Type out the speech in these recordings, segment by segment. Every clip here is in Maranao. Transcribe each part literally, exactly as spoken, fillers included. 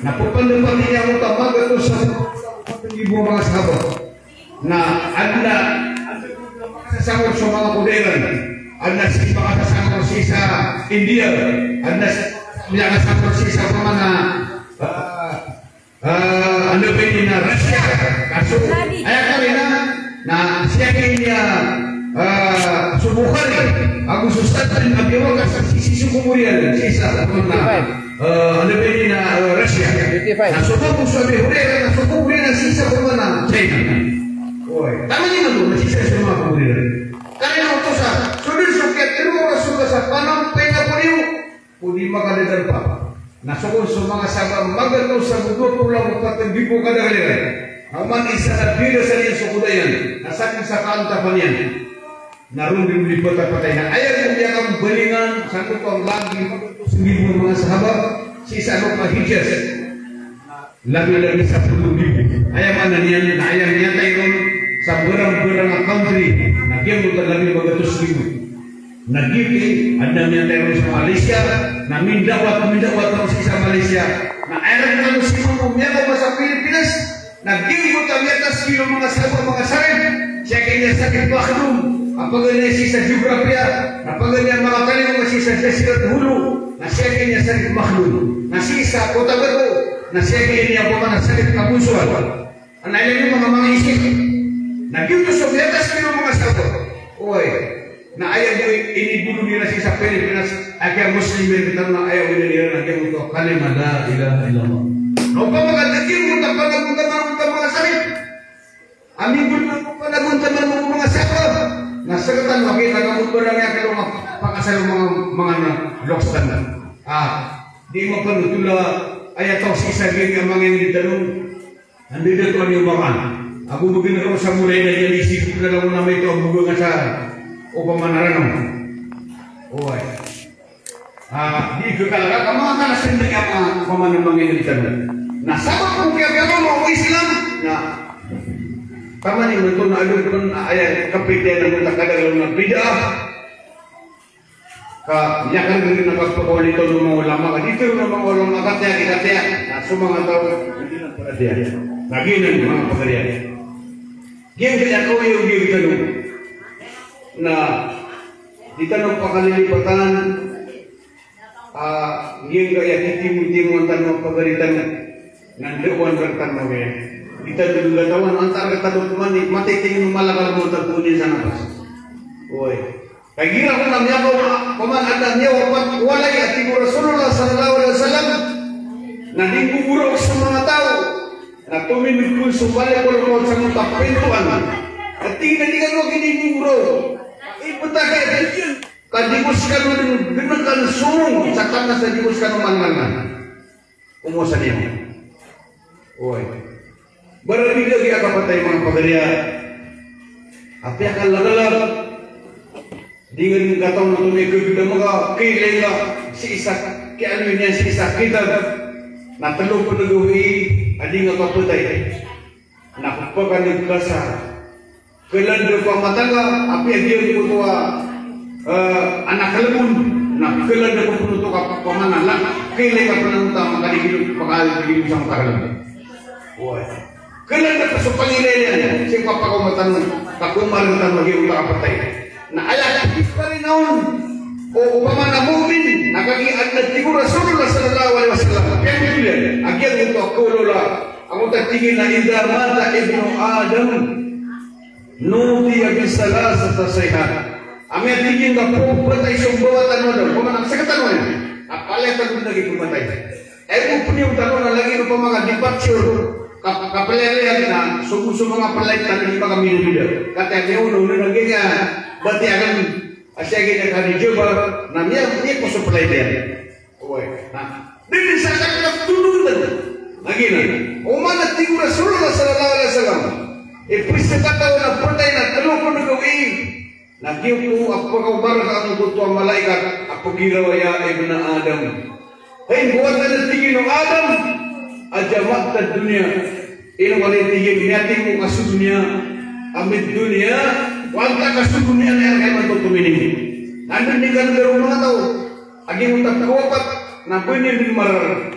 Na pphantag iyan angkoto a magatos ago pat nggibo a manga sahaba. Na adn a sasangor so manga koda iran. Adn a sii makasasangor sii sa India. Adn a sii makasasangor sii sa pamana, ah, ah, anda ba ini na Russia. Kaso, aya karina, na sii a kiniya, ah, so Bukhari, ago so Sa'd bin Abi Waqqas, sii so kobor iyan, sii sa pamana, eh, anda ba ini na, eh, Russia. Na so kobor so Abi Hurairah, na so kobor iyan na sii sa pamana China. Oway. Taman iyan oto, na sii sa so manga kobor iyan. Karina oto sa, so dn so kiyatharo o Rasulullah sa panampay na poriyo, o di makadadarpa. Na so kon so manga sahaba magatos ago dowa polo ago pat nggibo a kadakel iran. Na oman isa na biyagasan iyan so koda iyan. Na sakn sa kaantapan iyan. Na ron dn di patapatay na aya ko miyakabalingan sangkoto a lagid o magatos nggibo a manga sahaba sii sa alongan a Hijaz. Labi-labi sapolo nggibo. Aya maana niyan na aya miyatay ron sa barang-barang a country na giyangkoto a labi magatos nggibo. Na giyoto, adn a miyatay ron sa Malaysia, na mindawat, mindawat ron sii sa Malaysia. Na aya ron tano sii mambo miyakaoma sa Pilipinas, na giyangkoto a miyataskil o manga sahaba, manga sarif, sii a kiniya Sarif Makhdum, a paganay sii sa geografiya, na paganay a manga talingoma sii sa Jaziratul Hulu, na sii a kiniya Sarif Makhdum, na sii sa Kota Batu, na sii a kiniya pamana Sarif Kabunsuan. Ana ilay niyo manga, manga isik. Na giyoto so miyataskil o manga sahaba. Oway. Na aya bo inibolog iran sii sa Pilipinas a kiya Muslim iran, na aya bo inibolog iran na giyoto a kalima la ilaha illallah. Na opama ka da giyoto a panagontaman o manga sarif, a mimbolog o panagontaman o manga sahaba, na sktano a kiyatagamo barang iyan kalo mapakasal o manga, manga na loks tano. Ah, di mapanothol a aya taw sii sa giyangkai a manga initan on. Anda i dato a niyo makan? Ago bgan ka sa Moreh na iyan i sii ko pnalawan a maito a boga nga sa opama na Ranaw. Oway. Ah, di kekal ka, ka manga ka na sendek a manga opama na manga initan. Na sabap ko kiyapiya o Islam na taman imanto na adn pn a aya kapitiyan a manga kadaklan a bid'ah. Ka miyakagr na kapakaolito o manga ulama, ka di tharoon o manga ulama, katiya, katiya. Na so manga taw, na giyanan manga pagari. Giyangkaya kaoyagoyag tano na di tano pakalilipatan, ah, giyangkaya titimotimoan tano a pagari tano. Na ndaowan rktano a miyaan. Di tano dn katawan antaa rktano pman i matay, tig iyan, o malakal mawt a phoon iyan sa napas. Oway. Kagiya ko na miyakaoma, pman adn a miyawapat, walay a tig o Rasulullah sallallahu alaihi wasallam, na di nggogoraok so manga taw, na tominod kon so malakal mawt sa manga pintoan. Na tig iyan a di kano kinigogorao. Iptaka iyan, ka di ko skano dn dnkan somong, sa kna sa di ko skano mangnangan. Komowa sa niyan. Oway. Barang di lagid a kapatay, manga pagari, a apiya ka laglag. Di ngka dn katawan oto, miyakagdam ka, kiyailay ka sii sa, kiyailay niyan sii sa kitab. Na tlo pn a gawii a di ngka kapatay. Na pphakandg ka sa Khaladn ko a mata ngka, apiya giyangkoto a, eh, anak a lbon, na khaladn ko pn oto ka pamana, na kailay ka pn oto a makadigilom, makadigilom sa mata a lbon. Oway. Khaladn ko so pangilay niyan sii ko kapakaoma tano, ka komarn tano a giyangkoto a kapatay. Na aya a pitharo on o opama na mu'min, na kagiya adn a tig o Rasulullah sallallahu alaihi wasallam, apiya giyangkoto a kaolola, angkoto a tig iyan a, "Idha mata ibnu Adam, nudiya bi thalathati sayhat." Amay a tig iyan ka pmbtay so mbawataan o Adam, opama na sktano iyan, a palaya tano dn lagid pmbtay. Aya bo pn iyan tano na lagid opama ka departure, ka, kaplaya iyan na so, so manga flight na di makambidabida. Katii a miyaona on na giya, bati akan a sii giya ka di jaba, na miya, miyaposo flight iyan. Oway. Na, dn sa sakn a tondog. Na giyanan. Oman a tig o Rasulullah sallallahu alaihi wasallam, ipiskataw na phatay na tlo ko gawii. Na giyoto a pkhaobar ka angkoto a malaikat a pgiraw a, "Ya ibna Adam." Hay mbawataan, tig iyan, o Adam, "Ajma'ta ad-dunya?" Ino ka, tig iyan, miyatimo ka so doniya, a mid dunya, o antaa ka so doniya na aya ka imanto tominimo. Na anda dn i kandaro o manga taw a giyangkoto a kawapat na ba niyan dn mararata.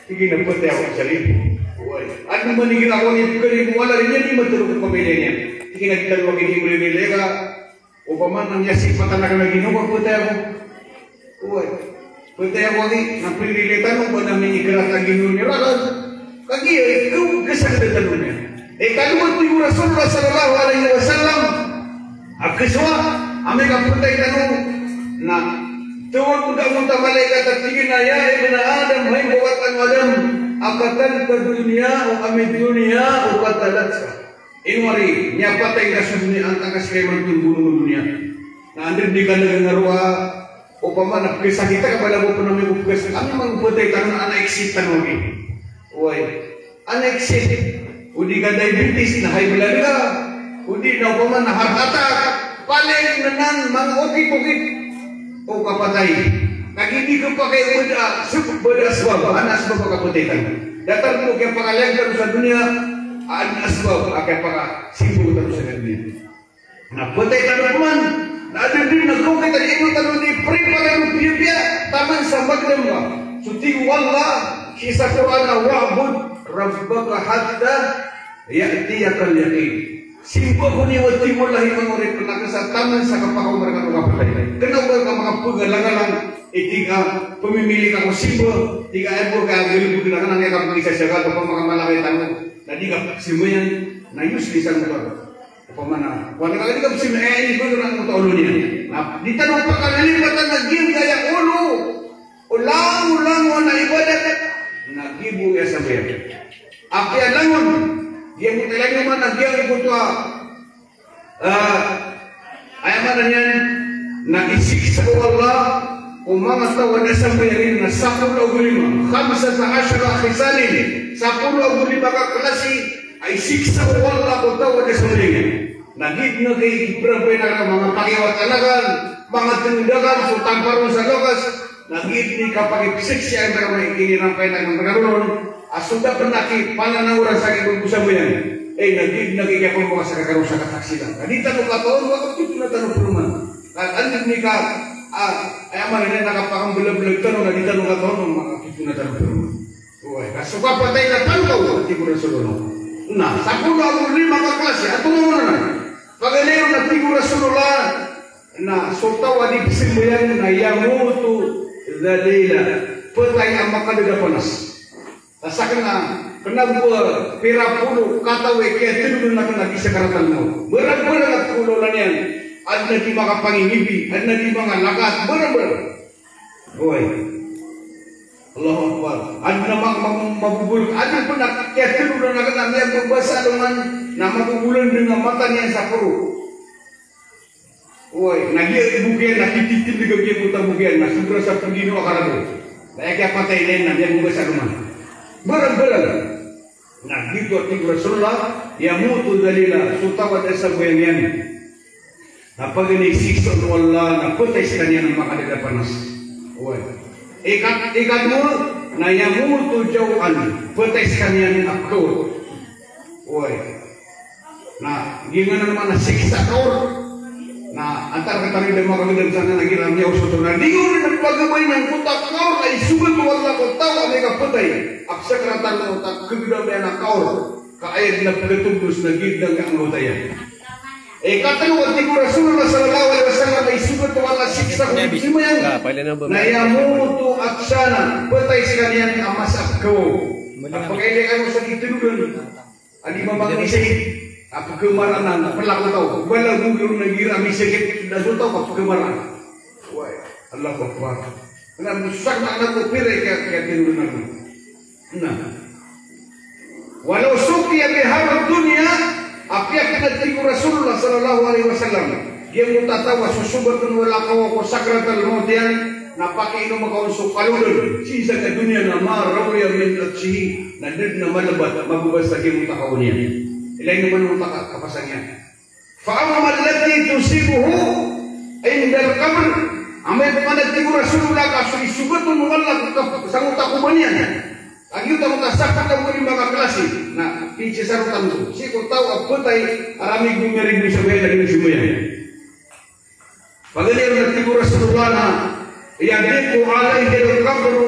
Tig iyan a phatay ako sa ribo. Oway. Adn man igira ako niyan pkharibo, wala rin iyan di matero ko pamilya niyan. Tig iyan a di tano aki di mrililay ka opama na miyasipatan akn a ginawa ko, phatay ako. Oway. Phatay ako aki, na mrililay tano ba na minikirat a ginawa niyan rakn. Kagiya, ikaw, kasakdatan tano niyan. Ikadowa, tig o Rasulullah sallallahu alaihi wasallam, a kasowa, amay ka phatay tano, na tawag o da a malaikat a tig iyan a, "Ya ibna Adam, hay mbawataan o Adam, aqatalta ad-dunya am ad-dunya qatalatka?" Ino ari, miyapatay ka so doniya antaa ka skaniyan man tonggonong o doniya. Na anda dn i kanaganaro a, opama na pkhasakit ka, bala bo pn ami ko pkhasakit, ami man phatay tano na ana exit tano ami. Oway. Ana exit. O di ka diabetes na high blood ka. O di na opama na heart attack. Palaya anan manga okit-okit o kapatay. Kagiya di ka pakay bada, sab-, bada sabab, ana sabab a kapatay tano. Datar bo kiyapakalayon tano sa doniya, ana sabab a kiyapakasimba tano sa doniya. Na phatay tano pman, na adn dn a kaokit a ino tano di prepare o piyapiya taman sa magdam ka. So tig o Allah sii sa Qur'an a, "Wa'bud rabbaka hatta ya'tiyakal yaqin." Simba ko niyo, tig o Allah, i manga oripn a kasa taman sa kapakaoma rka o kapatay. Kna o ba ka makapagalangalang, i tig a pmimili ka ko simba, tig a aya bo ka galbk na kna aya ka pkisasagad, opama ka malakay tano na di ka pkhasimba iyan, na yusli sa motor. Opama na, wala ka di ka pkhasimba, eh, ini ko na motor olo niyan. Na di tano pakalilipatan a giyangkaya olo o langolangon a ibadat, na giya bo aya sambayang. Apiya langon, giya bo, langon man a giya bo to a, ah, aya maana niyan na isiksa o Allah o manga taw a da sambayang iyan na sapolo ago lima, khamsata ashara khisalin, sapolo ago lima ka klasi a isiksa o Allah ko taw a da sambayang iyan. Na giya dn a kiperampay na manga pakiwatan akn, manga tngd akn, so tampar on sa loks, na giya dn i kapakipsiksa iyan rka, manga inirampay na rka roo, a so da pn a kipananaw ran sa kipmbosambayang. Eh, na giya dn a kiyapamboka sa kakaroo sa kataksilan. Na di tano katawan, makapito na tano peroman. Na anda dn i ka, ah, aya maana niyan na kapakambelabela tano, na di tano katawan, makapito na tano peroman. Oway, ka so kapatay na tano, tig o Rasulullah. Na, sapolo ago lima ka klasi, antonaa oto na? Paganay ron na tig o Rasulullah, na so taw a di pzambayang na yamutu dhalila. Phatay a makadadapanas. Ka sakn na, kna bo a pira polo kataw i kiyatindg on akn a di sakaratan mawt. Barang-barang a polo na niyan. Adn a di makapanginibi, adn a di mangalakat, barang-barang. Oway. Allahu Akbar. Adn a ma-, ma-, mabobol. Adn pn a kiyatindg on akn a miyababasa alongan na mabobol on dn a mata niyan sa poro. Oway, na giya i bokiyan na kititindg a giya ko taw bokiyan na sobra sa pagino a karado. Na aya kiyapatay niyan na miyababasa alongan. Barang-barang. Na giyoto a tig o Rasulullah, yamutu dhalila, so taw a da sambayang iyan. Na paganay siksa o Allah, na phatay skaniyan a makadadapanas. Oway. Ika-, ikadowa, na yamutu jaw'an, phatay skaniyan a kaor. Oway. Na giyanan man a siksa a kaor. Na antaa rktano i da makagdam sanang a giya miyaosot on na di on na pagabayn angkoto a kaor a isogat o Allah ko taw a miyakapatay a pzakaratan o ta kagdam iyan a kaor. Ka aya dn a pkhatogdos na giya dn a kiyangawata iyan. Ikatlo a tig o Rasulullah sallallahu alaihi wasallam a isogat o Allah a siksa ko di pzambayang na yamutu atshanan, phatay skaniyan a masa a pkhawaw. Na pakailay kano sa di tindgan a di mamangni sa ig a pkhamaraan a plak o taw. Balagogi ron a igira misakit da so taw a pkhamaraan. Oway, Allahu Akbar. Na mosakn a ko pira i kiya-, kiyatindgan ako. Na. Walaw suqiya biha ad-dunya, apiya kna tig o Rasulullah sallallahu alaihi wasallam, giyangkoto a taw a sosogat on o Allah ko, ko sakratal mawt iyan, na pakiinom ka on so kalodan sii sa doniya na ma rawiya min atshihi, na da dn a malbat, mababasa giyangkoto a kaon iyan. Ilay niyo man oto ka, kapasang iyan. Fa amma allati tusibuhu indal qabr, amay pman a tig o Rasulullah ka so isogat on o Allah ko kap-, sangkoto a koba niyan. Lagid o taw a matasak a taw ko di makaklasi. Na, pizza sa rotan ko. Sii ko taw a phatay, a ramig o miyarigmi sa baya na di na simbaya. Paganay ron a tig o Rasulullah na, yadiqu alayhi al-qabru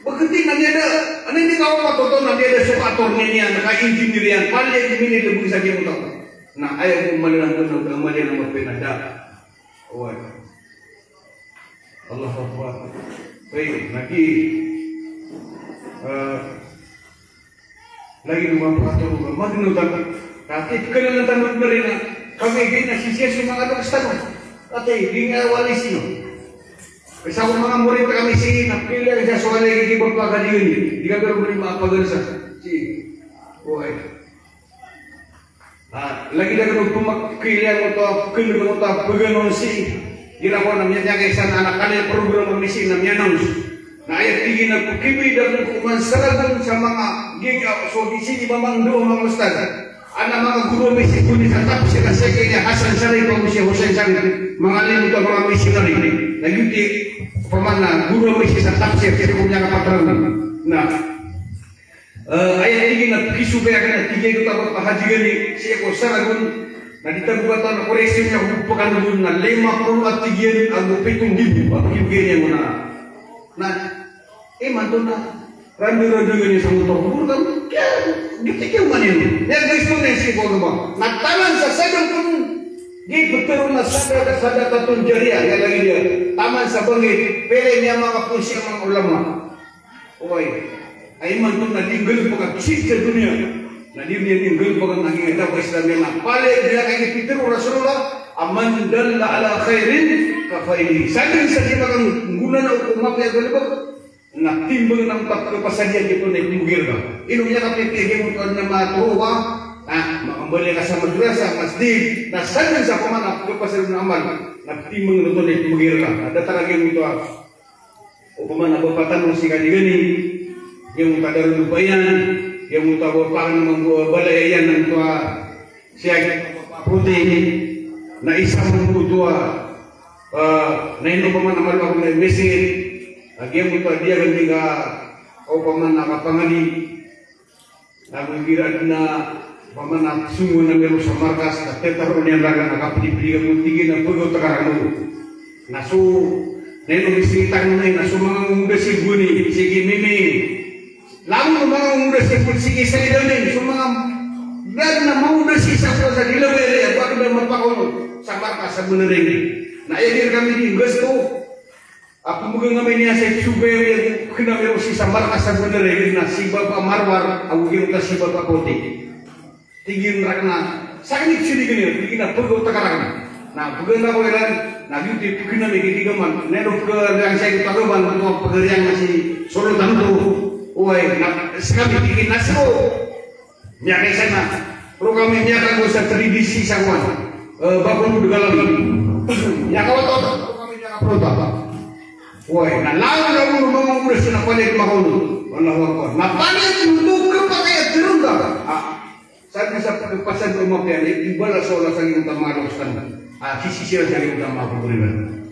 Bakit na niyan da, ano, hindi ka mapatoto na niyan da so ka-attorney niyan, ka-engineer iyan, pali iyan, minilabag sa giyoto. Na aya ko mali na, mali na mapinada. Oway. Allahu Akbar. Baik, lagi, eh, lagi dua puluh satu, magno dapat. Tapi kenal tentang benar ini. Kami gina sisi semua ada kesan. Tapi gina wali sino. Sa manga morit kami sii na pila sa so wali gina pagkadiyon. Di ka pero muli mapagansa. Si. Oway. Ah, lagid a kano pmakilay angkoto a pkhailay angkoto a pagano sii. Igira ko na miyatiyakay san a na kaliya program a misi na miyanangs. Na aya tig iyan a pkibida ko man sa ragon sa manga giyangkai a so di sii mamangndo a manga ustad. Ana manga guro a misi ko ni sa tafsir a sii ki Hasan Sharif ago si Hussein Sharif. Manga limo oto a manga missionary. Na giyoto i opama na guro a misi sa tafsir, sii ko miyakapataragon. Na Eh, aya tig iyan a pkisogay akn a tig iyan ko tapat a Haji Gani, sii ko sa ragon, na di tago kataw na koreksyon iyan ko pkano on na lima polo a tig iyan ago pito nggibo a pkibgay niyan on a. Na, imanto na, randa-randa gani sa motor, bor ka, kaya, giyoto i kiyaoma niyan. Aya guys, ko na sii ko agama. Na taman sa sadn kon, di ptharoon a sada-, sadaqatun jariyah, aya lagid iyan. Taman sa bangkit, pira i miyamakapoon sii a manga ulama. Oway. Aya imanto na di nggalbk a sii sa doniya. Na di niyan di nggalbk a giya dawa Islam iyan na. Palaya di na kay pitharo o Rasulullah, a man dalla ala khairin kafa'ilihi. Sadn sa di makanggonanao ko mapiya a galbk, na timbang na mapasad iyan giyoto na ipmbgay rka. Ino niyan kapipiya giyoto na matowa, Ah, makambali ka sa madrasa, masjid, na sadn sa opama na pkhapasad on a amal, na ptimang oto na ipmbgay rka. Na datar a giyangkoto a opama na bapa tano si Kadi Gani, giyangkoto a Darul Lupa iyan, giyangkoto a bapa akn mambo a balay iyan, giyangkoto a Siyaga Poti, na isa mambo oto a, ah, na ino opama na malo ako na message, a giyangkoto a di akn di ka, opama na kapangadi, na go igira adn a opama na songowan a miyaro sa markas, na tetaroon iyan rakn a kapdipdi ka bo, tig iyan a pagaw ta ka rakn. Na so, na ino misingit akn na, na so manga ngondasi goni, sii ki Miming. Langon o manga ngondasi bo sii ki Saydani, so manga, da dn a manga ngondasi sa ko sa Dila Baya, ba dn a mapakaw sa markas sa Bnreng. Na aya di rkami di nggasto. A pmbgan ami niyan sa Subayawi, kna ami roo sii sa markas a Bnreng na si Bapa Marwar, ago giyangkoto a si Bapa Poti. Tig iyan rakn a, sakn i psirigan iyan, tig iyan a pagaw ta ka rakn. Na pagana ko iran, na giyoto i pkna ami, tig iyan man, na ino pkariyan sa giyoto a gaman, oto a pagariyan na si Solotan oto. Oway, na skami, tig iyan a so Miyakaisa na, roo kami miyakago sa three D C sa kowan. Eh, Bacolod, Galawi. Miyakawatawata, roo kami miyakaprota. Oway, na langon a manga ngondasi na palaya makaono. Allahu Akbar. Na palaya oto kapakay a tharoon ka. Ah, sadn sa pkhapasad o mapiya na ibalas o Allah sa giyangkoto a manga loks tano. Ah, sisisiran sa giyangkoto a manga pagari.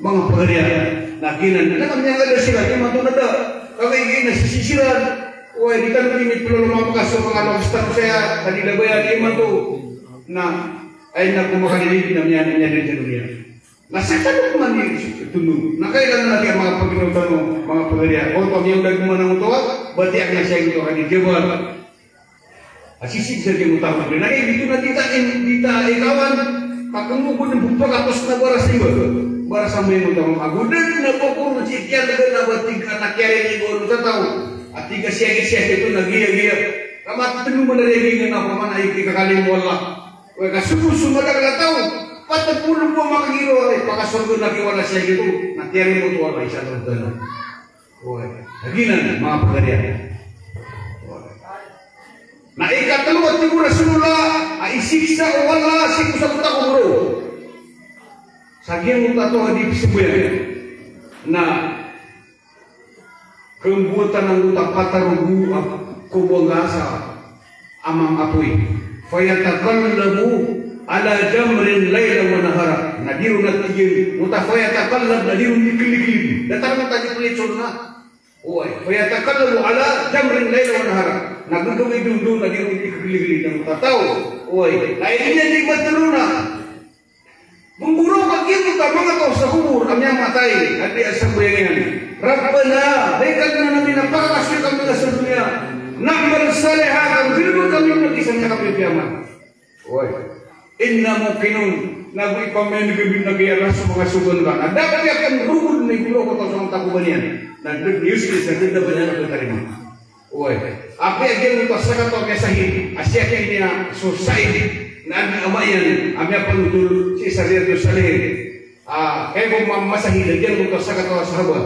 Manga pagari. Na giyanan, na kami a ngada sira, di mato na da. Kami giyanan sisisiran. Oway, di tano di miploloma makaso manga loks tano saya, ka Dila Baya di imanto. Na, ay na ko makalilig na miyan, miyan di tano niyan. Na sa tano ko man di tundog. Na kailangan na di manga paginaw tano, manga pagariya. Oto, miyan da ko man ang oto, bati ak na siya ito ka di jabar. A sisig sa di mo tano. Na kay dito na di ta, di ta ikawan, pakemugod ng bumpa kapos na bara simba. Bara sa may mo tano. Ago da na bokor si kiyan da na bati ka na kiyari ni bokor sa tao. Ati ka siya, siya ito na giya, giya. Kamat tenu mana dia giya na pamana iki kakalim wala. Oway, ka sogo so madakel a taw, pat polo bo a makagiraw, ay, pakasorga na kiwala siya gito, na tiyarimo to Allah, insha Allah ta'ala. Oway, lagid anan, manga pagariya. Oway. Na ikatlo a tig o Rasulullah, a isiksa o Allah sii ko sabot a kobor. Sa giyangkoto a di pzambayang. Na Kembuwatan angkoto a patarogo a kobor a asa a manga apoy. Fayataqallabu ala jamrin laylan wa nahara. Na di ron a tig iyan, angkoto a fayataqallab na di ron ikelikelik. Datar angkoto a di pelitson na. Oway, fayataqallabu ala jamrin laylan wa nahara. Na gagawii dondo na di ron ikelikelik angkoto a taw. Oway, na aya di matero na Manggoraok a giyangkoto a manga taw sa kobor a miyamatay a di a sambayang iyan. Rabbana, hay Kadnan ami, na pakakasoy kami nga sa doniya. Na'mal salihan, ka ginawa kami na kisanya kami piyaman. Oway. Inna muqinun, na go ipamayan kami na kiyala so manga sogoan ka. Na da kami aken rogod na igoraok o taw sa manga taw ko ba niyan. Na deg ni Yusuf sa deg na ba niyan a tarima. Oway. Apiya giyangkoto a sakataw a miyasahid, a siya kiyan iyan so Sa'id, na adn a ama iyan a miyapanotol sii sa Riyadus Salihin. Ah, kagiya ko ma-, masahid a giyangkoto a sakataw a sahaba.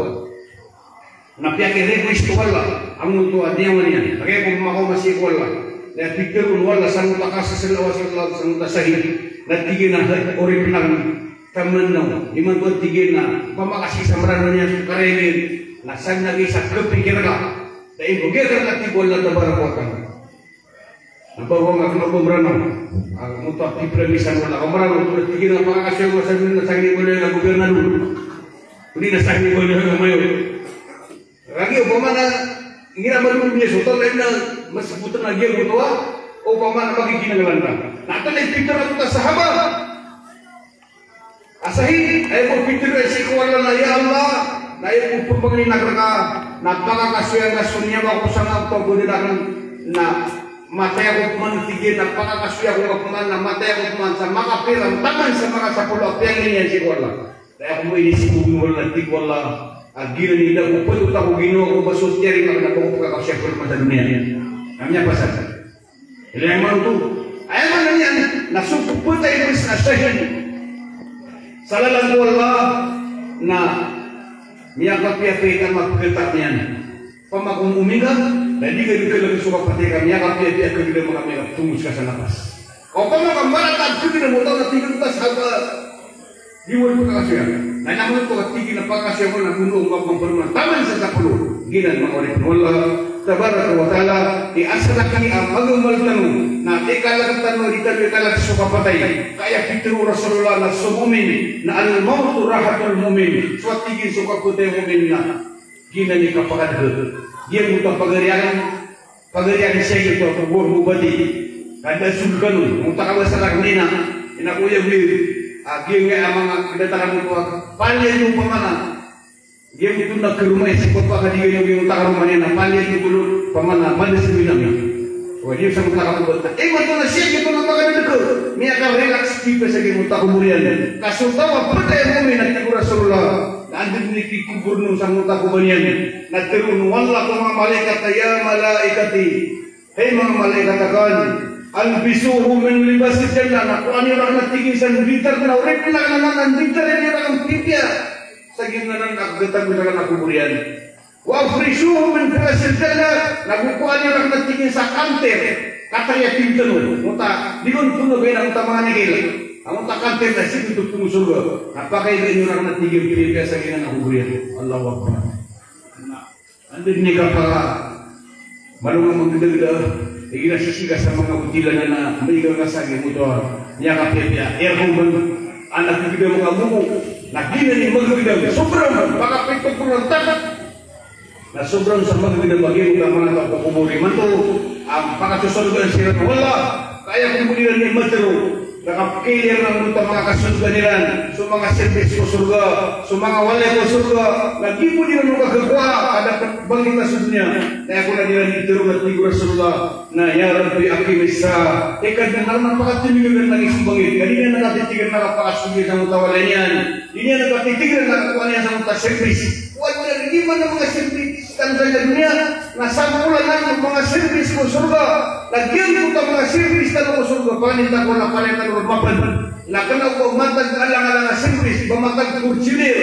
Na piyakirequest o Allah angkoto a niyawa niyan. Na kagiya ko makaoma sii ko Allah. Na pitharo o Allah sangkoto a kasasalaw a sahid. Na tig iyan a, hay, oripn akn. Tamannaw, imanto a tig iyan a, opama ka sii sa Mranaw niyan so karayag iyan, na sadn a gii sa kapikir ka, na imbgay ka rka, tig o Allah tabaraka wa ta'ala. Na ba ko nga kna o ba Mranaw, a, oto a pipremisan o Allah ka Mranaw, oto na tig iyan a pakakasoy ko sa doniya na sakn i baloy a gobirnador. Odi na sakn i baloy a mayor. Lagid opama na, igira a malolog niyan so oto, na aya na masbot na giyangkoto a, opama na magiginang lanlan. Na oto na ipitharo angkoto a sahaba. A sahid, aya bo pitharo iyan sii ko Allah na, ya Allah, na aya bo pphangnin akn rka, na pakakasoyan ka so niyawa ko sangkoto a baloy akn, na matay ako pman, tig iyan, na pakakasoy ako pman, na matay ako pman sa makapira, taman sa makasapolo a piyangni niyan sii ko Allah. Na aya ko bo inisibog o Allah, tig o Allah, a giyanan i da ko patot ako ginawa ko ba so tiyarima akn a ba ko pakakasoy ako pman sa doniya. Na miyapasad. Ilay man oto. Aya maana niyan na so pepatay iyan sa shahid sa lalan o Allah na miyakapiyapiya i manga pegeta niyan. Opama ko momin ka, na di ka di kalek so kapatay ka, miyakapiyapiya ka, di ka makapiya ka, tongos ka sa napas. Opama ka marata a tig iyan a mota na tig iyan a tas haba. Di wala pagkakasiya. Na ino man oto a tig iyan a pagkakasiya ko na bundo ko kapamparman. Taman sa sapolo. Giyanan manga oripn o Allah tabaraka wa ta'ala, i asar aki a magamal tano na ikalk tano, di tano ikalk so kapatay. Ka aya pitharo o Rasulullah na so mu'min na al-mautu rahatul mu'min. So a tig iyan so kapatay o mu'min na giyanan i kapakadg. Giya mota pagariyan. Pagari a di siya giyoto a kobor mo bati. Kada sogkano, mota ka ba sa ragn ina, ina ko iya bi, a, giya nga a manga kdataran mo ko a, paliyan mo pamana. Giya mo to na karoma i si papa ka di giya mo giya mota karoma niyan, paliyan mo to pamana, manas mo ina mi. O, di sa mota ka mo bati. E, mato na siya giyoto na pagari dko. Miyaka-relax kita sa giya mota kobor iyan. Ka so taw a patay a mu'min a tig o Rasulullah. Na anda dn i kikobor on sa mota kobor iyan. Na tharoon o Allah ko manga malaikat a, "Ya malaikati, hay manga malaikat akn, albisuhu min libasil jannah." Na kowa niyo rakn a tig iyan sa nditar na oripn akn anan, nditar iyan rakn pipiya sa giyanan a kgatago iyan rakn a kobor iyan. "Wa afrishuhu min firasil jannah." Na go kowa niyo rakn a tig iyan sa kanter, katariya tig tano. Mota, di kon pngabayan a mota manga nigil. A mota kanter na sii ko pngosorga. Na pakaiga niyo rakn a tig iyan pipiya sa giyanan a kobor iyan. Allahu Akbar. Anda dn i kapaka, malo nga manggdagda, igira sisii ka sa manga hotel anan na maiga ka sa giyoto a miyakapiyapiya, aircon man, anak gda manga gogo, na giyanan i magdagda, sobra man, pakapito polo a takat. Na sobra sa magdagda a giyoto a manga taw ko kobor imanto, a pakasosorgaan siran o Allah, ka aya ko modiran i matharo. Na kapkhailay iran oto a manga kasorgaan iran, so manga service ko sorga, so manga walay ko sorga, na giya bo di iran on kakakowa a dapat bangkit a so doniya. Na aya kon a di iran itharo na tig o Rasulullah na, "Ya Rabbi, aqimis saah." E Kadnan, na pakatindg iran lagid so bangkit. Ka di niyan katitigiran a kapakasogi sa mota walay niyan. Di niyan katitigiran a kakowa niyan sa mota service. Wala, di man a manga service. Tanda sa doniya, na sampol anan o manga service ko sorga. Na giyangkoto a manga service tano ko sorga, pangnin ta ko na palaya tano ron mapd. Na kna o ba matag alang-alang a service, ba matag fortuner.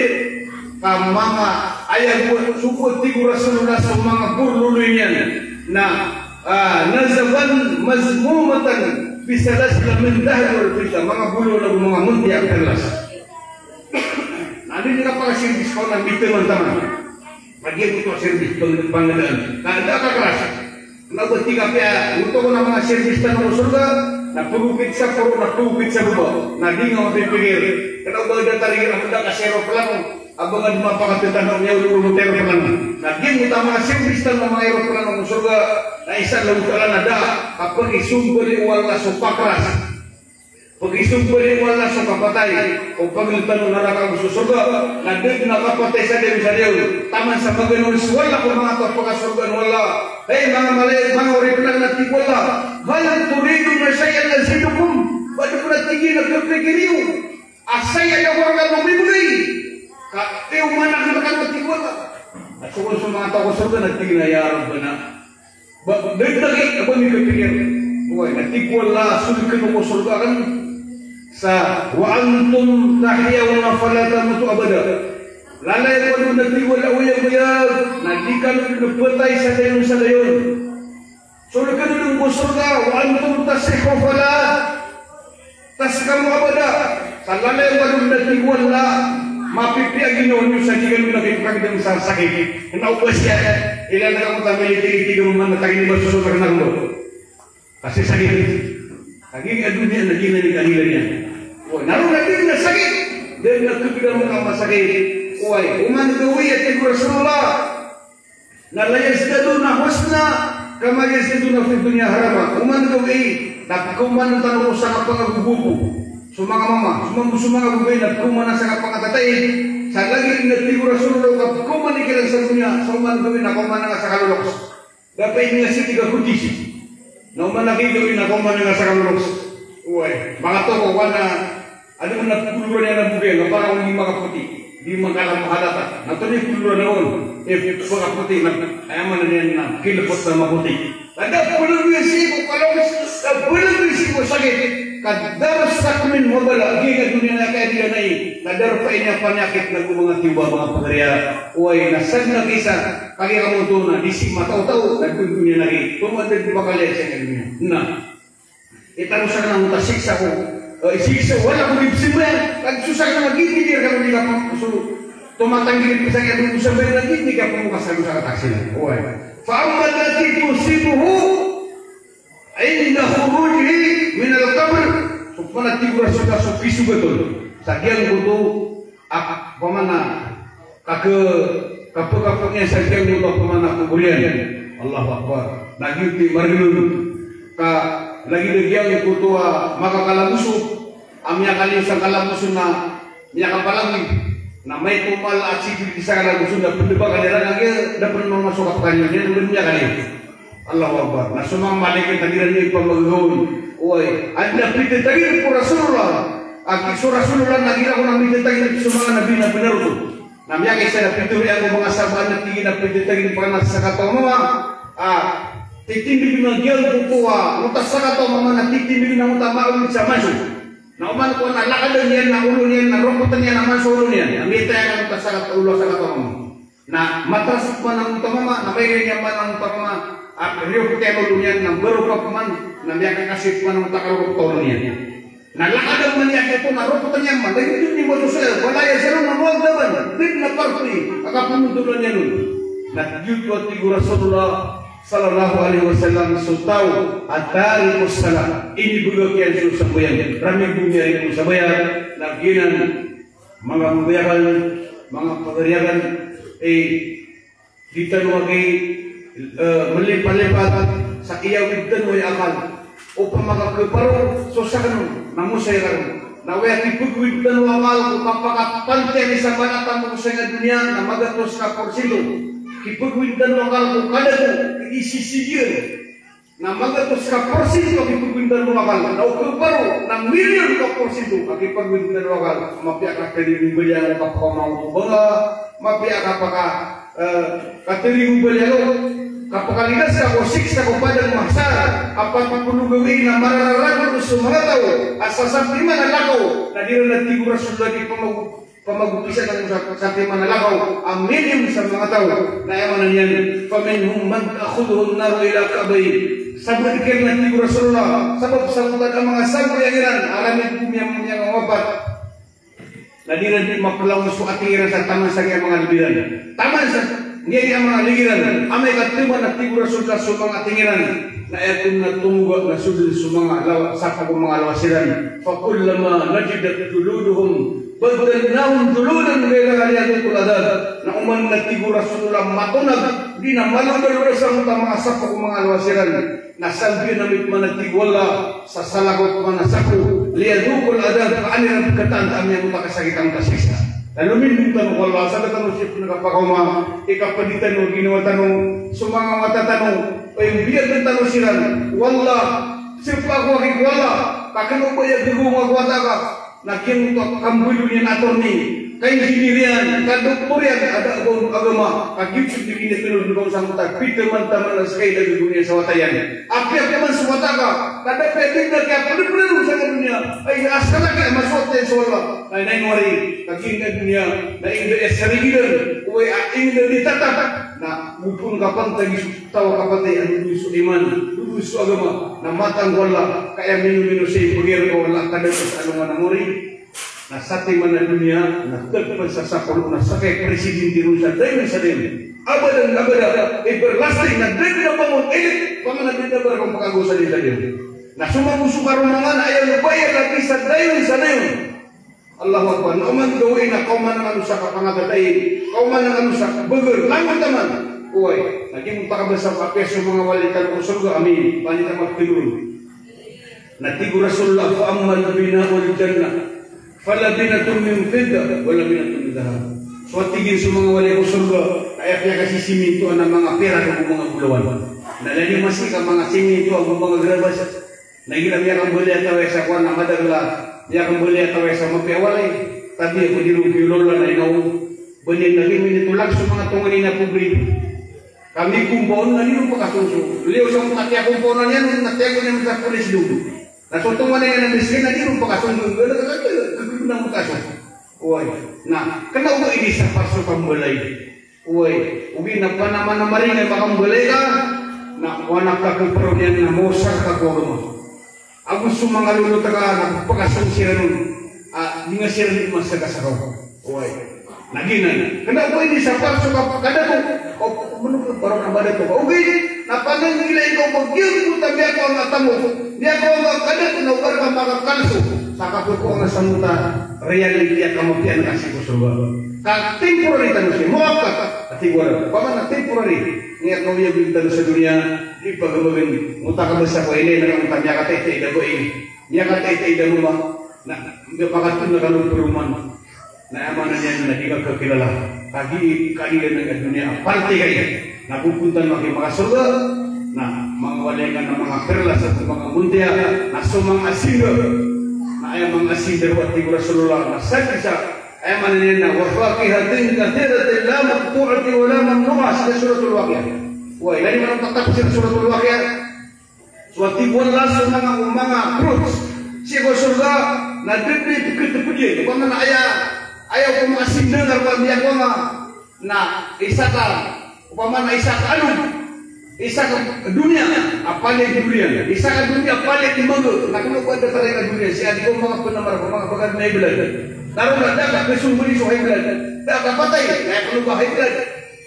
Ka manga aya bo, so bo tig o Rasulullah so manga borloloy niyan. Na, ah, nazafan mazmumatan bi salasila min dhahabin wal fiddah. Manga bolo na manga mnti a perlas. Na di niyan kapakasirbis ko na mitaman-taman. Lagid oto a sirbis pang-, pangadaan. Ka da a kakras. Na ba tig a piya, oto ko na manga sirbis tano ko sorga, na pagokit sa koro, na pagokit sa baba. Na di nga mapipikir. Kna o ba datar igira a manda ka sa eroplano, a ba nga di mapakatitano niyan o lolot a eroplano. Na giyoto a manga sirbis tano a manga eroplano ko sorga, na isa a lolot a lana da, a pakisombali o Allah so pakras. Pakisombali o Allah so kapatay, o pagdn tano naraka ago so sorga, na da dn a kapatay sa dayon sa dayon. Taman sa magano so Allah ko manga taw a pakasorgaan o Allah. Hay manga malay-, manga oripn akn, a tig o Allah, "Hal turiduna shay'an azidukum?" Ba di ko na tig iyan a kapikir iyo a saya a da ko rakn a mibgay? Ka, e, oman akn rakn, a tig o Allah. A so, so manga taw ko sorga na tig iyan a, "Ya Rabbana." Ba, da dn a gi, a ba mi kapikir. Oway, na tig o Allah, solkn ko sorga akn sa, "Wa antum tahyawna fala tamutu abada." Lalayon kano, na tig o Allah, oyagoyag, na di kano dn phatay sa dayon sa dayon. Solkn kano dn ko sorga, "Wa antum tasihhu fala tasqamu abada." Sa lalayon kano, na tig o Allah, mapipiya a ginawa niyo sa di kano dn kipkagdam sa sakit. Kna o ba siya, ilaya na kamo ta military, tig iyan a man na tagini ba so sorga na kano. Kasi sakit. Lagid a doniya na giyanan i kanila niyan. Oway, na roo na di na sakit. Da dn a kapikir a masakit. Oway, oman gawii, a tig o Rasulullah. Na la yazdaduna husnan kama yazdaduna fid dunya harama. Oman gawii, na pkhaomanan tano ko sangkapangagogogo. So manga mama, so manga, so manga gawii na pkhaomanan sangkapangatatai. Sa lagid a tig o Rasulullah ka pkhaoman ikiran sa doniya, so oman gawii na kaomanan nga sa kaloloks. Da pn nga sii tig a kotis. Na oman a gawii na kaomanan nga sa kaloloks. Oway, makatoko ka na Adn a pkoloran iyan a bogay, na para on di makapoti, di makala-, makalata. Na antonaa i pkoloran on, e, pkapoti na, aya maana niyan na kilpot na mapoti. Ka da pkoloran iyan sii ko kaloloks, da pkoloran iyan sii ko sakit. Ka darar sakmin wa bala, giya doniya na kaya di na i, na darpa ini a panyakit na go manga tiyoba, manga pagariya. Oway, na sadn a kisa, kagiya kamoto na di sii mataw-taw, na doniya na i, tomo a da di pakaliya sa doniya. Na. Itarosan ka na o ta siksa ko, eh, siksa, wala ko di pzambayang, lagid so sakn na giya di ka di kapamoko so, tomatanggi di pzambayang, lagid di kapamoko ka sa dosa ka taksila. Oway. Fa amma allati tusibuhu inda khurujihi minal qabr. So pman a tig o Rasulullah so kisogat on sa giyangkoto a, opama na, kake, kapekapek iyan sa giyangkoto a opama na kobor iyan. Allahu Akbar. Na giyoto i margn on. Ka lagid a giyangkoto a makakalagoso a miyakaliyo sa kalagoso na miyakapalagid. Na maito mal a sipit sa kalagoso na pndbakan iran a giya da pn mamaso a kapekaliyo niyan na miyakaliyo. Allahu Akbar. Na so manga malaikat na giyanan i pamagagaw on. Oway, adn a pitatagan ko Rasulullah. A ki so Rasulullah na giya ko na pitatagan so manga nabi na bnar oto. Na miyakaisa na pitharo iyan ko manga sahabat na tig iyan a pitatagan ko na sakataw a mama a titindg na giyangkoto a, o ta sakataw a mama na titindg na o ta maawid sa manso. Na oman ko na lakadn iyan na olo niyan na ropotn iyan a manso olo niyan. Na miyatay iyan a o ta sakataw a olo a sakataw a mama. Na matras pman angkoto a mama, na mailay niyan pman angkoto a mama a riyopotan o olo niyan, na mbaropa pman, na miyakakasi pman angkoto a karoropot o olo niyan. Na lakadn man iyan giyoto na ropotn iyan man, lagid o di madosa iyan, fala yazaluna mu'adhdhabin, da dn a parti a kapnontolan iyan on. Na giyoto a tig o Rasulullah sallallahu alaihi wasallam, so taw a tarikus salah, inibagak iyan so sambayang, ramigomiyan iyan so sambayang, na giyanan manga mbayakan, manga pagari akan, eh, di tano aki, eh, mlipalipat sa iyawid tano i akal. Opama ka khaparo so sakn on, na mosay rakn. Na aya kipagawid tano akal ko kapakapantiyan i sambanat tano ko sangkaya doniya, na magatos ka porsinto. Kipagawid tano akal ko kadato, isisigiyan. Na magatos ka porsinto a kipagawid tano akal. Na o khaparo na milyon ka porsinto a kipagawid tano akal. Mapiya ka tarigo bali ako kapakaoma ko banga, mapiya ka paka, eh, ka tarigo bali ako kapakalidas ka ko siksa ko padang mahsar. A pat polo gawii na mararagon so manga taw a sasatiman a lakaw. Na di ran, a tig o Rasulullah, di pamago Pamagopisan angkoto a satiman a lakaw a milyon sa manga taw. Na aya maana niyan, faminhum man ta'khudhuhu an-naru ila ka'bayhi. Sabot kiran, a tig o Rasulullah, sabot, sabot a manga sambayang iran a ramigomiyan, miyangamapat. Na di ran di mapelangon so ating iran sa taman sa giya manga lbi ran. Taman sa giya manga lbi ran. Amay ka taman, a tig o Rasulullah, so manga ating iran, na aya kon na tomoga na so dn so manga lawa, sapa ko manga lawas iran. Fa kullama najidat juluduhum baddalnahum juludan ghayraha liyadhuqul adhab. Na oman, a tig o Rasulullah, matonag, di na malodalod sa manga sapa ko manga lawas iran, na sambiyan ami pman, a tig o Allah, sa salakaw pman a sapa, liyadhuqul adhab, ka an iran pkhataan ami angkoto a kasakit angkoto a siksa. Na lomindong tano ko Allah, sa da tano sii pn kapakaoma, ikapdi tano ginawa tano, so manga wata tano, o imbiyatn tano siran. Wallah, sii pn ako aki ko Allah, ka kna o ba aya gagaw ngka ko wata ka na giyangkoto a kambaloy niyan a attorney, ka engineer iyan, ka doktor iyan, a da a ba on agama, ka giyoto i di kiniya tano dn ba on sangkoto a pitamantaman a ska i da gagaw niyan sa wata iyan. Apiya pman so wata ka, ka da pn di na kiyapnpnn on sangkaya doniya, ay, asal a kiyamasoat iyan so Allah. Na ino ari, ka giyangkaya doniya na ingd a sarigilan, oway, a ingd a di tatap, na opama ka pantagi so taw a kapatay a dodoy so iman, dodoy so agama, na matang ko Allah, ka aya minomino sii pagiyar ko Allah, ka da sa alongan a mori. Na satiman a doniya na tagpn sa sapolo, na ska i presidente ron sa dayon sa dayon. Abadan abada, everlasting, na da dn a bangon, eh, opama na da dn a ba rakn pkagaw sa dayon sa dayon. Na so manga so karoma nga na aya mabayad a di sa dayon sa dayon. Allahu Akbar. Na oman gawii na kaoma ngka on sa kapangatatayin, kaoma ngka on sa bagr, langon taman. Oway, na di mo pakabasa ko apiya so manga wali tano ko sorga, amin. Paniya ta maptgr on. Na tig o Rasulullah, fa ammal bina'ul jannah, fa labinatun min fiddah, wa labinatun min dhahab. So, a tig iyan, so manga wali ko sorga, na aya piyakasisimintoan a manga pirak ago manga bolawan. Na lagid o masi ka manga siminto ago manga grabas. Na igira miyakambaloy a taw aya sa kowan na madakl a, miyakambaloy a taw aya sa mapiya a walay. Tabiya ko di ron kiyolawla na inaw. Ba niyan lagid minitolak so manga tonganay a pobre. Ka mikompawn na di ron pakasoso. Liyo sa manga tiyakompawn iyan, na tiyakompawn iyan sa polis doon. Na so tonganay iyan a miskin na di ron pakasoso. Gana ka, gana ka, gana ka, gana ka, gana ka. Oway. Na kna o ba ini sa paso kambalay. Oway. Ogaid na panamanamari na makambalay ka. Na wana ka ko paro niyan na mosar ka ko agama. Aya so manga lolot ka na pakasoy siran on, a, di nga siran di masakasakaw. Oway. Na giyanan. Kna ba ini sa palso ka kadato. O, mano ka parang ka badato ka. Ogaid na pananggilai ka o ba giyangkoto a miyakowa nga tamok, miyakowa nga kadato na o ba rka makakalso sa kapokowan a sanggota reality a kamapiya na kasi ko sorga. Ka temporary tano sii, muakkad. A tig o Allah, opama na temporary. Aya kaoyagoyag tano sa doniya, di pagabagn, mota ka basa ko ilay na ka mota miyakataitay da bai. Miyakataitay da roma. Na, na, miyakatona ka lompa roman. Na aya maana niyan na di ka kakilala. Kagiya, kagiya na doniya, parte ka iyan. Na popoon tano a giya makasorga. Na manga walay ngka na manga perlas ago manga montiya. Na so manga asinda. Na aya manga asinda roo a tig o Rasulullah. Na sadn sa, aya maana niyan na, "Wa fakihatin kathiratin la maqtu'atin wa la mamnu'a." Sii sa Suratul Waqi'ah. Oway, lagid man o tatapsir Suratul Waqi'ah. So a tig o Allah, so manga, manga fruits sii ko sorga na da dn i pkhatpd iyan. Opama na aya, aya opama a sinda na roo a miyakowa nga na isa ka, opama na isa ka alog, isa ka doniya a palaya i duriyan, isa ka doniya a palaya i mangga, na kna o ba datar iyan a duriyan, sii a di ko manga pnamar, manga pagad na iblad. Na roo na da ka kasombri so high blood, da ka patay, na aya kna o ba high blood.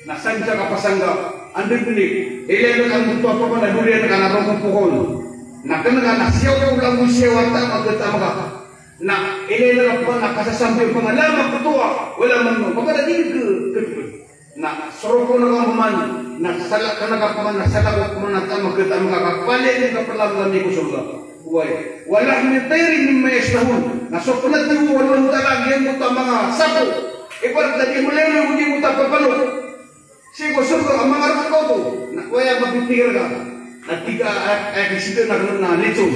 Na sansa ka pasang ka, anda dn i, ilay ka angkoto a pamana duriyan ka na roo ko pokon. Na kna ka na siyaw ko langoy siyaw a taam a khataam ka. Na ilay ka pman na kasasambi pman a la maqtu'a wa la mamnu'a. Pamana di ka, ka, na soroko na ka pman, na salak ka na ka pman, na salak ko pman a taam a khataam ka, ka palaya ka plamlami ko sorga. Oway. Wa lahmi tayrin mimma yashtahun. Na so pn a tig o Allah Ta'ala a giyangkoto a manga sapo. Ibarat na di mlay o giyangkoto a papalo sii ko sorga a manga rk oto. Na aya mapipikir ka. Na tig a, a, a, sii na kna na litson.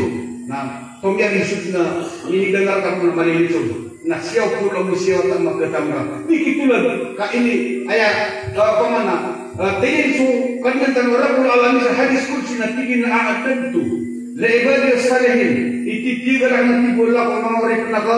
Na tomiyari sii na minidangar ka na mali litson. Na siyaw ko langoy siyaw a taam a khataam ka. Di kitolan ka ini aya, a, pamana, a, tig iyan so Kadnan tano a Rabbul Alamin sa hadis qudsi na tig iyan a, "A'dadtu li ibadiyas salihin." Ititiyagad akn a tig o Allah ko manga oripn akn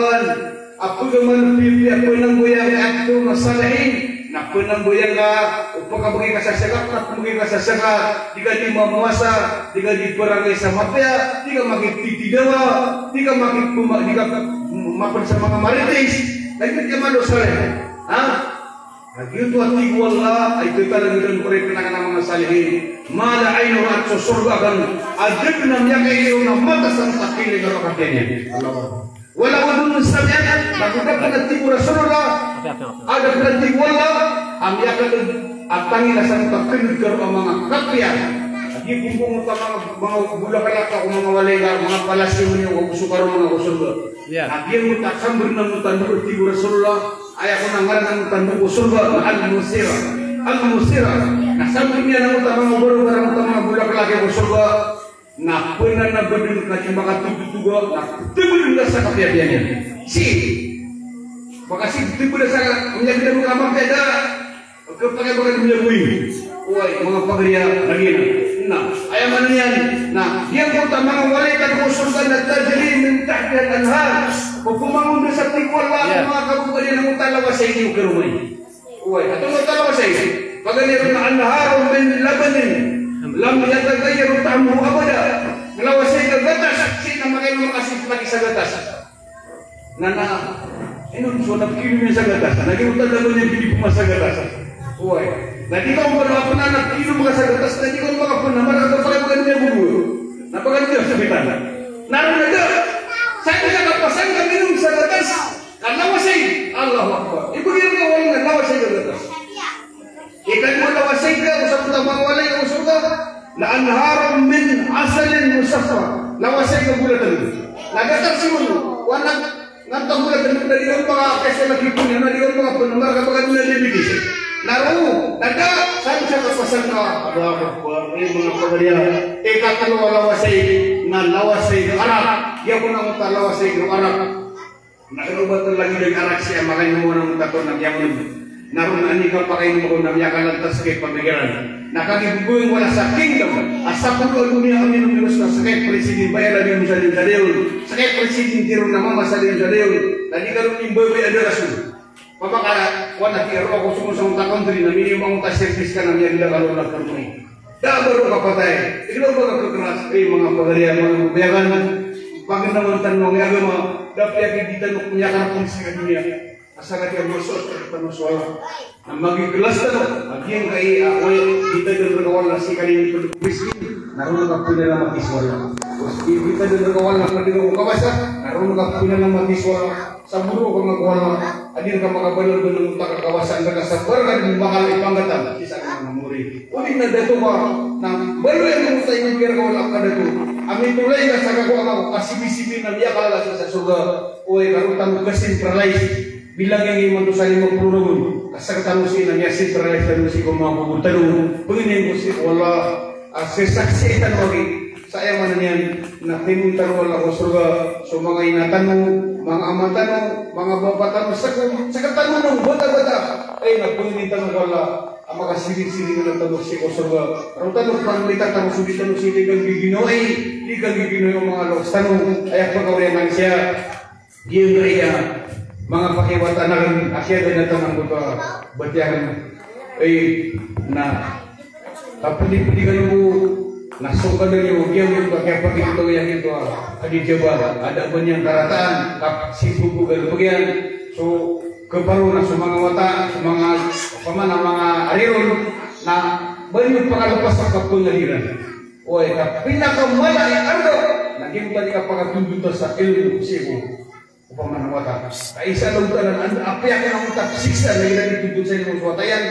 a pagaman piyapiya, pnambayang a aktor na salihin. Na pnambayang ka, o pkabgay ka sa zakat, na pmbgay ka sa zakat, di ka di mamowasa, di ka di pbarangay sa mapiya, di ka makiptitidawa, di ka makipma-, di ka mapd sa manga marites, na di ka mambo salih. Ha? Na giyoto a tig o Allah, a ito talaga dn ko oripn akn a manga salihin. Ma la aynun ra'at, so sorga akn a da dn a miyakailay on a mata sa mata a kailay ka roo a kapiya niyan. Allahu Akbar. Wa la udhunun sami'at, na go da pn a tig o Rasulullah, a da pn a tig o Allah a miyakadg a tangila sa mata a kndg ka roo a manga kapiya. Giya bo ngkoto a manga, manga bolaklak ka o manga walay ka, manga palasyo niyo, o so karoma na ko sorga. Iya. Na giya ngkoto a sambrn angkoto a ndao a tig o Rasulullah, aya kon a ngaran angkoto a ndao ko sorga na Al-Musirah. Al-Musirah. Na sambrn iyan angkoto a manga boro, angkoto a manga bolaklak ko sorga. Na pn a na badn ka di makatogtoga, na tbdn ka sa kapiyapiya niyan. Sii. Maka sii tbdn sa ka, miyagbda ka mapiya da. Khapakay ba ka di miyagoy. Oway, manga pagari a lagid iyan. Na aya maana niyan na giyangkoto a manga walay ka ko sorga na tajri min tahtihal anhar. Pphangondn sa tig o Allah, iya, manga kababaloy, angkoto a lawasayg i karoma iyan. Oway, antonaa oto a lawasayg? Paganay ron na anharun min labanin lam yataghayyar ta'muhu abada. Lawasayg a gatas, sii na makainom ka sii sa gatas. Na, na, ino so na pkiinom iyan sa gatas? Na giyoto a laban iyan pd ko masa gatas. Oway. Na di ka on ba na pn a pkiinom ka sa gatas, na di ka on ba pn a mala ka pala ba ka di niyan bobo. Na ba ka di niyan sabitan. Na roo na da. Sa di ka kapasang ka minom sa gatas. Ka lawasayg. Allahu Akbar. Ibgay rka o Allah na lawasayg a gatas. Ikadowa a lawasayg a, o sabot a manga walay ko sorga, la anharun min asalin musaffa. Lawasayg a golatn. Na datar sii on, o anak, na antaa golatn, na di on ba kesa na kipon iyan, na di on ba pn a marka ba ka di niyan diabetes. Na roo, na da, sa di sa kapasang ka. Allahu Akbar. Aya manga pagari a. Ikatlo a lawasayg, na lawasayg a arak. Giya kon angkoto a lawasayg a arak. Na kna o ba tlo lagid a arak sii a makainom on angkoto a taw na miyamonom. Na roo na anika pakainom on na miyakalantas sii ko pamikiran. Na kagiya bo wala sa kingdom a sapolo a doniya a miyamonom, na sii ko president ba iyan a miyamonom sa dayon sa dayon. Sii ko president iron na mama sa dayon sa dayon. Na di ka ron imbabay a da rasul. Pamakakowan a tig a roo ako so masa angkoto a country na mininom angkoto a service ka na miyagda ka ron na purmay. Da a ba roo kapatay. Ino ba ka kakras, eh, manga pagari a manga bayagan. Pagandaman tano a agama, da a piyakidiya tano ko miyakarapan sii ko doniya. Asar a di a masoat tano so Allah. Na magiikhlas tano, a giyangkai a, oway, di tano rk o Allah sii ko doniya ko miskin, na roo ka pnalamati so Allah. Di tano rk o Allah ko di ka kabasa, na roo ka pnalamati so Allah. Sa boro ka makakowa, a di rka makabanal ko na mota ka kawasaan ka sa barka di makala i panggatan, sii sa manga mori. O di na dato ka, na baloy a mota i miyakawala ka dato. A mitolay ka sa kakowa ka ko kasibi-sibi na miyakala sa, sa sorga. Oway, ka roo tano ka-centralize. Bilang iyan imanto sa lima polo ragon. Ka sktano sii na miya-centralize tano sii ko manga kobor tano. Pangnin ko sii ko Allah. A, sii sa saksi tano lagi. Sa aya maana niyan na timoon tano o Allah ko sorga so manga ina tano, manga ama tano, manga bapa tano, sek-, sektano na bata-bata. Aya na pangnin tano o Allah a makasiring-siringan tano sii ko sorga. Roo tano pangnin tano so di tano sii di kanggiginawai, di kanggiginawai o manga loks tano. Aya pagkawriyan siya. Giyangkaya manga pakiwata anan a kiyaganatan angkoto a batiya akn, eh, na kapdi-pdi kano bo na so kadn iyo giyangkoto a kiyapagintaw iyan giyoto a di jabal a da a ba niyan karataan, kap-, sii bo bo galbk iyan. So kaparo na so manga wata, so manga, opama na manga ari ron, na ba niyo pakalpas a kapangadiran. Oway, ka pinakamala i arga na giyoto a di kapakatondot sa ilmo sii ko, opama na wata. Ka isa a lompa na anda a piyakinamot a siksa na iran itondot sa ilmo so wata iyan.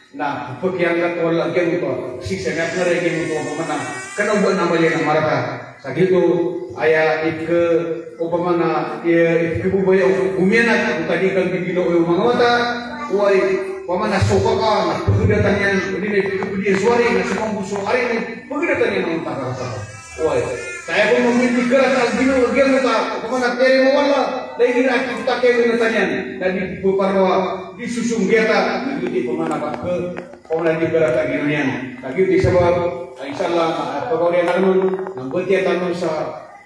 Na pkiyangkat o Allah giyoto a siksa na pnara giyoto a opama na kna o ba na maliyan a marata. Sa giyoto, aya ipk-, opama na, iya, ipkhababaya o gomiyanat, o ka di kanggiginawai o manga wata, oway, opama na so kaka, na pagdatan iyan, o di na ipkhababaya so ari, na so kambo so ari, na pagdatan iyan a manga wata. Oway. Kaya ko mamindikara sa ginawa, giya mata, opama na tiyarima o Allah, na igira a kiptaki a ginatan iyan, na di pparwa, di sosong giyata, di pamana ka, opama na di karata ginawa niyan. Lagid i sabap, insha Allah, pagawrian tano, na batiya tano sa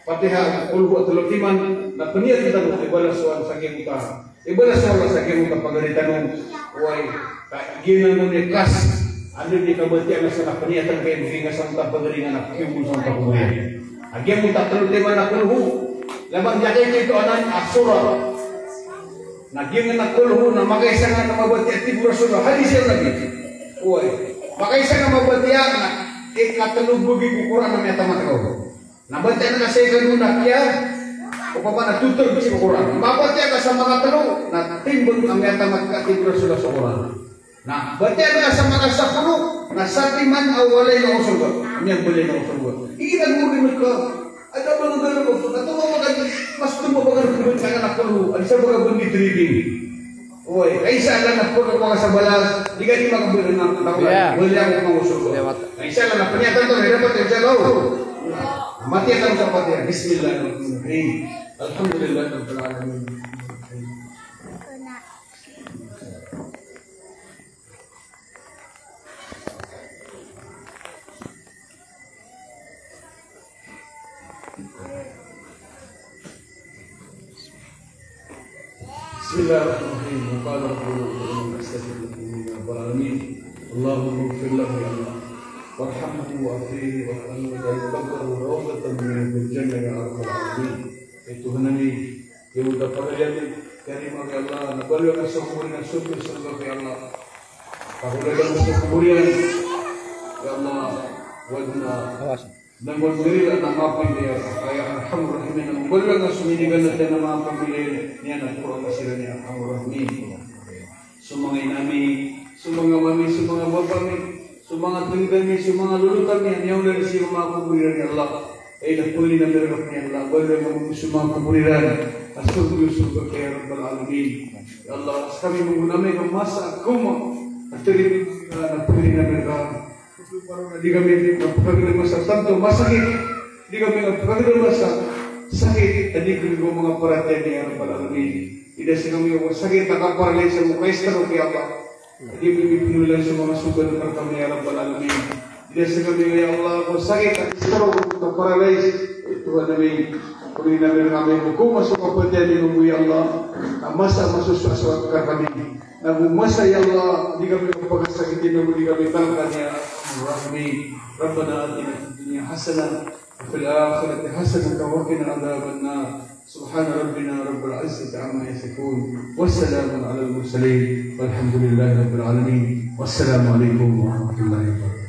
Fatiha, Qul Hu a tlo timan, na pniyat tano, ibalas o Allah sa giyangkoto a Ibalas o Allah sa giyangkoto a pagari tano, oway, ka giyanan i kas, anda i kabatiya nga sa na pniyatan ka i mgi nga sa mota pagari nga na pkiyomon sa mota pagari. A giyangkoto a tlo timan a Qul Hu. Laban di a kaito anan a surah. Na giyanan a Qul Hu na makaisa nga na mabatiya tig o Rasulullah, hadis iyan lagid. Oway, makaisa nga mabatiya nga ikatlo bagi ko Qur'an a miyatamat ka. Na batiya nga sa ikadowa na kiya, opama na tutor ko sii ko Qur'an. Mabatiya nga sa makatlo, na timbang a miyatamat ka tig o Rasulullah sa Qur'an. Na batiya nga sa makasapolo, na satiman a walay na ko sorga. Miyambalay na ko sorga. Igira mo di ka, ada ba nga galo ko, na tuma ba ka, mas tuma ba ka na Qul Hu, adi sa ba ka bandi tribing. Oy, ay sa Allah na pagkakasabala, di ka di makabalik na, na, yeah, wala akong pangusok. Lewat. Ay sa Allah na panyatan to, dapat insya Allah. Mati akan sa Fatiha. Bismillahirrahmanirrahim. Alhamdulillahirabbil alamin. بسم الله الرحمن الرحيم. وقال ربنا ادعوني أستجب لكم. آمين يا رب العالمين. اللهم اغفر له يا الله، وارحمه وعافه واجعل قبره روضة من رياض الجنة يا رب العالمين. Ya Tuhan ami, ya Allah, pagari ami, ya Allah, na baloy ka so kubur iyan, na so kubur iyan, ya Allah. Pagari ka so kubur iyan, ya Allah, wadna. Na manggalila na maapin iyan, ya Arhamar Rahimin, na manggalila na so minigan na tiyan na maapin iyan, niyan na pura ka siran, ya Arhamar Rahimin. So manga ina ami, so manga ama ami, so manga bapa ami, so manga tolod ami, so manga lolot ami, a miyaona sii ko manga kubur iran, ya Allah. Ay na pangnin ami rka, ya Allah, baloy ka mambo so manga kubur iran a sorga, sorga ka, ya Rabbal Alamin. Ya Allah, skami mambo na amay ka masa a koma a tarimaan ka, na pangnin ami rka. Di kami mapkagdam sa tanto masakit. Di kami mapkagdam sa sakit. Adi kami ko manga paratiyaya, ya Rabbal Alamin. Ida sa kami ko sakit a kaparalyze ago ka-stroke, ya Allah. Adi kami pnolayan so manga sogat rkami, ya Rabbal Alamin. Ida sa kami, ya Allah, ko sakit a ka-stroke, kaparalyze. Ya Tuhan ami, pangnin ami rkami ko koma so kapatay ami mambo, ya Allah. A masa a masosoat rkami. Nago masa, ya Allah, di kami kapakasakiti, nago di kami kalkan, ya Arhamar Rahimin. Rabbana atina fid dunya hasanah, وفي الآخرة حسنة وقنا عذاب النار. سبحان ربنا رب العزة عما يصفون. وسلام على المرسلين. والحمد لله رب العالمين. والسلام عليكم ورحمة الله وبركاته.